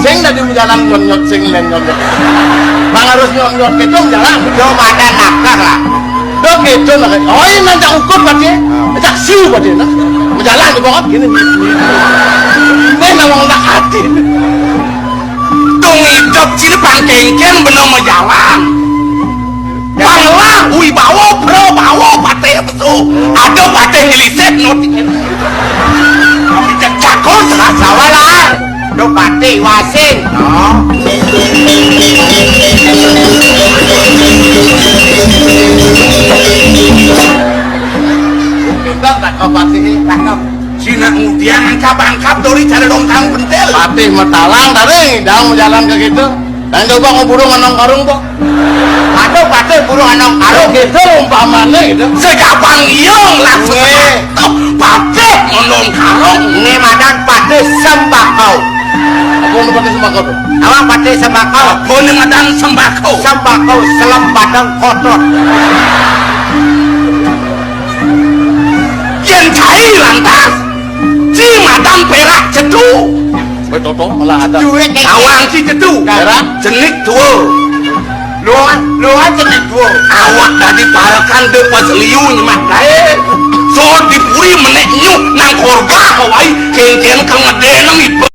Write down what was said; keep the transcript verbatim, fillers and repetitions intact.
Sing dadi jalan nyot-nyot, sing lén nyot-nyot. Mang harus nyot-nyot kéto jalan. Yo madan nakar lah. Do kéto nak. Oh, ini nanti ukur berarti. Cak siu berarti nah. Menjalan di bawah gini. Ini memang tak hati. Dong hidup sini pangkengken bener menjalan. Panglah, wibawa, prabawa, patih pesu. Ada patih nyelisit, no. Kami cek cakon, salah sawalan. Do patih wasing, no. Pindah tak kau patih, cakep. Cina ngudian angkap-angkap dori cara dong tang pentil. Patih matalang tadi, dang menjalan ke gitu. Dan coba mau burung anong karung, Pak. Aduh, patih burung anong karung. Gitu umpamanya gitu. Segabang iong langsung. Weh. Patih anong karung. Ini madan patih sembakau. Apa nu patih sembakau tuh? Apa patih sembakau? Apa ini madan sembakau? Sembakau selam badang kotor. Yen cai lantas, ci madan perak cedu. Betul, malah ada. Duit nih. Awang ci cedu. Perak. Jenik tua. Luar, luar jenik tua. Awak dadi parekan de pas liu nyemak kae. So dipuri menek nyu nang korba kawai kengken kang ngede nang iba.